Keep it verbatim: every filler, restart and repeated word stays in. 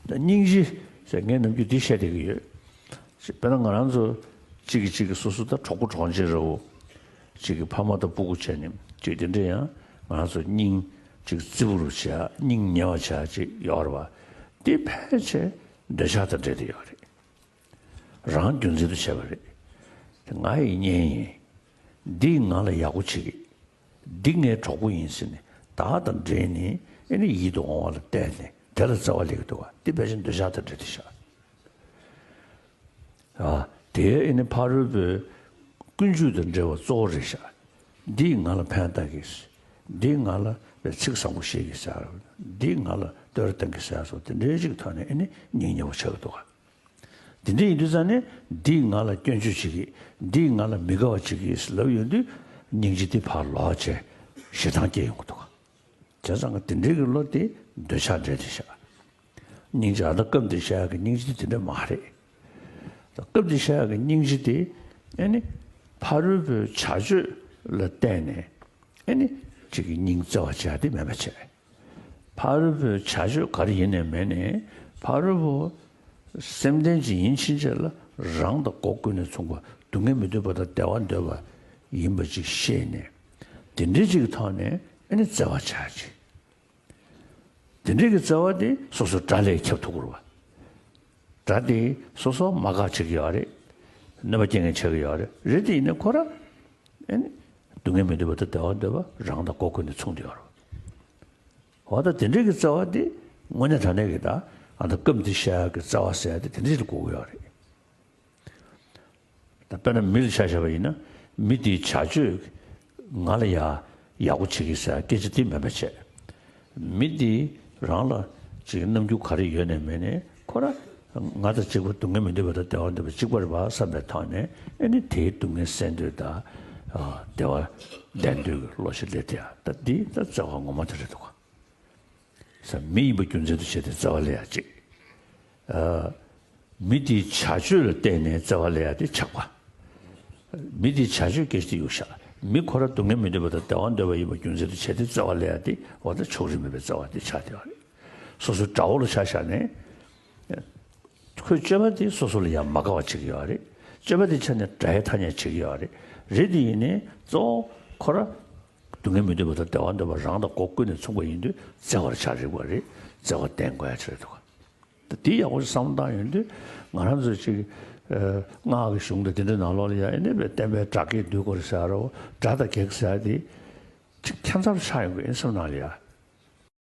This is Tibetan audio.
ད་སྙིང་རྗེ་ཟེར་ངས་ནམ་རྒྱུན་འདི་བཤད་བསྡད་ཀྱི་ཡོད། དཔེར་ན་ང་རང་ཚོ་གཅིག་གིས་གཅིག་གི་སོ་སོ་ད་གྲོགས་པོ་གྲོགས་མཆེད་རེད་བོ། གཅིག་གི་ཕ་མ་དང་སྤུ་གུ་བྱས་ནས་གཅིག་དེ་འདྲ་ཡང་ང་རང་ཚོ་སྙིང་གཅིག་རྩེ་བོ་རུ་བྱས་སྙིང་ཉེ་བ་བྱས་གཅིག་ཡོད་རེད་བ། འདི་ཕལ་ཆེར་འདོད་ཆགས་དང་འབྲེལ་བསྡད་ཡོད་རེད། རང་རྒྱུ་མཚན་དུ་བྱས་པ་རེད། དེ་ང་ཡི་གཉེན་ཡིན། འདིས་ང་ལ་ཡག་པོ་བྱེད་ཀྱི། འདི་ངའི་གྲོགས་པོ་ཡིན་ཟེར་ནས་བདག་དང་འབྲེལ་ནས་ཨེ་ནི་ཡིད་དུ་འོང་བ་ལ་བརྟེན་ནས་དེ་ལ་བརྩེ་བ་སླེབས་ཀྱི་འདུག་ག་འདི་ཕལ་ཆེར་འདོད་ཆགས་དང་འབྲེལ་ཏེ་བཞག་ཨ། དེ་ཨེ་ནི་ཕ་རོལ་པོའི་ཀུན་སྤྱོད་དང་འབྲེལ་བ་གཙོ་བོ་རེད་བཞག་འདིས་ང་ལ་ཕན་བཏགས་ཀྱི། འདིས་ང་ལ་ཚིག་བཟང་པོ་བཤད་ཀྱི་ཟེར། འདིས་ང་ལ་བསྟོད་ར་བཏང་གི་ཟེར་སོགས་དེ་འདྲའི་ཅིག་ཐོག་ནས་ཨེ་ནི་སྙིང་ཉེ་བོ་ཆགས་ཀྱི་འདུག་ག་དེ་འདྲ་ཡིན་དུས་ཙང་ནས་འདིས་ང་ལ་སྐྱོན་བརྗོད་བྱེད་ཀྱི། འདིས་ང་ལ་མི་དགའ་བ་བྱེད་ཀྱི་ལབ་ཡོང་དུས་སྙིང་རྗེ་དེ་ཕར་ལོག་བྱས་ཞེ་སྡང་སྐྱེ་ཡོང་གི་འདུག་ག་བྱས་ཙང་དེ་འདྲའི་གི་བློ་དེ་འདོད་ཆགས་འདྲེས་ཏེ་བཞག་སྙིང་རྗེ། ཨ། ད་སྐབས་འདིར་བཤད་ཡག་གི་སྙིང་རྗེ་དེ་དེ་འདྲ་མ་རེད། ད་སྐབས་འདིར་བཤད་ཡག་གི་སྙིང་རྗེ་དེ་ཨེ་ནི་ཕ་རོལ་པོའི་བྱ་སྤྱོད་ལ་བརྟེན་ནས་ཨེ་ནི་གཅིག་གི་སྙིང་བརྩེ་བ་བྱས་དེ་མེད་པ་བྱས། ཕ་རོལ་པོའི་བྱ་སྤྱོད་ག་རེ་ཡིན་ནའི་མིན་ནའི་ཕ་རོལ་པོ་སེམས་ལྡན་ཅིག་ཡིན་ཕྱིན་ཆད་ལ་རང་དང་སྒོ་ཀུན་ནས་མཚུངས་པ་སྡུག་བསྔལ་མི་འདོད་པ་དང་བདེ་བ་འདོད་པ་ཡིན་པ་ཅིག་ཤེས་ནས་དེ་འདྲའི་ཅིག་གི་ཐོག་ནས་ཨེ་ནི་བརྩེ་བ་བྱ་ཅིག་དེ་འདྲའི་གི་བརྩེ་བ་དེ་སོ་སོའི་དགྲ་ལས་ཁྱབ་ཐུབ་དགོས་རེད་བ། དགྲ་དེ་སོ་སོ་མ་དགའ་བྱེད་ཀྱི་ཡོད་རེད། གནོད་པ་སྐྱེལ་མཁན་ཆགས་ཀྱི་ཡོད་རེད། རེད་དེ་ཡིན་ནའི་ཁོ་རང་ཨེ་ནི་སྡུག་བསྔལ་མི་འདོད་པ་དང་བདེ་བ་འདོད་པ་རང་དང་སྒོ་ཀུན་ནས་མཚུངས་བསྡད་ཡོད་རེད། འོ་ད་དེ་འདྲའི་གི་བརྩེ་བ་དེ་དངོས་གནས་དྲང་གནས་ཀྱི་ད་ཨ་ད་སྐབས་འདི་བཤད་ཡག་གི་བརྩེ་བ་ཟེར་ཡག་དེ་དེ་འདྲ་ཞིག་ལ་གོ་གི་ཡོད་རེད། ད་དཔེར་ན་མི་ལ་ཆ་བཞག་པ་ཡིན་ན་མི་དེའི་བྱ་སྤྱོད་ང་ལ་ཡ་ཡག་པོ་བྱེད་ཀྱི་ཟེར་སྐད་ཆ་དེ་མེད་པ་བྱས། མི་དེ་རང་ལ་ཅིག་རྣམ་འགྱུར་ག་རེ་ཡོད་ནའི་མེད་ནའི་ཁོ་རང་ང་དང་གཅིག་པ་སྡུག་བསྔལ་མི་འདོད་པ་དང་བདེ་བ་འདོད་པ་གཅིག་པ་རེད་པ་བསམ་པའི་ཐོག་ནས་ཨེ་ནི་དེའི་སྡུག་བསྔལ་སེལ་འདོད་དང་བདེ་བ་ལྡན་འདོད་ཀྱི་བློ་ཞིག་སླེབས་དེ་ཡ་ད་འདི་ད་བརྩེ་བ་ངོ་མ་དེ་རེད་འདུག་ག་ས། མི་ཡིན་པ་རྒྱུ་མཚན་དུ་བྱས་ཏེ་བརྩེ་བ་སླེབས་ཡ་གཅིག་ཨ། མི་དེའི་བྱ་སྤྱོད་ལ་བརྟེན་ནས་བརྩེ་བ་སླེབས་ཡ་དེ་ཆགས་པ། མི་དེའི་བྱ་སྤྱོད་སྐད་ཆ་དེ་གཡུག་བཞག་མི་ཁོ་རང་སྡུག་བསྔལ་མི་འདོད་པ་དང་བདེ་བ་འདོད་པ་ཡིན་པ་རྒྱུ་མཚན་དུ་བྱས་ཏེ་བརྩེ་བ་སླེབས་ཡ་དེ་འོ་ད་ཕྱོགས་རིས་མེད་པའི་བརྩེ་བ་དེ་ཆགས་བསྡད་པ་རེད། སོ་སོའི་དགྲ་བོ་ལ་ཆ་བཞག་ནས། ཁོའི་སྤྱོད་པ་དེ་སོ་སོ་ལ་ཡང་མ་དགའ་བ་བྱེད་ཀྱི་ཡོད་རེད། སྤྱོད་པ་དེ་ཆ་ནས་དགྲ་ཡི་ཐ་སྙད་བྱེད་ཀྱི་ཡོད་རེད། རེད་དེ་ཡིན་ནའི་གཙོ་བོ་ཁོ་རང་སྡུག་བསྔལ་མི་འདོད་པ་དང་བདེ་བ་འདོད་པ་རང་དང་སྒོ་ཀུན་ནས་མཚུངས་པ་ཡིན་དུས་བརྩེ་བར་བྱ་རིགས་པ་རེད། བརྩེ་བ་ལྡན་དགོས་ཡ་ཆེ་རེད་འདུག་ད་དེ་ཡག་པོ་ཞིག་བསམ་བློ་བཏང་ཡོང་དུས་ང་རང་ཚོ་ཅིག་ཨ། སྔགས་ཀྱི་གཞུང་དང་དེ་འདྲའི་ནང་ལོགས་ལ་ཡ་ཨེ་ནི་བསྟན་པའི་དགྲ་བགེགས་འདུལ་དགོས་རེད་ཟེར་རོ། དགྲ་དང་བགེགས་ཟེར་ཡ་དེ་ཅིག་ཁྱད་མཚར་ཆགས་ཡོང་གི་ཨེ་སེམས་ནང་ལ་ཡ།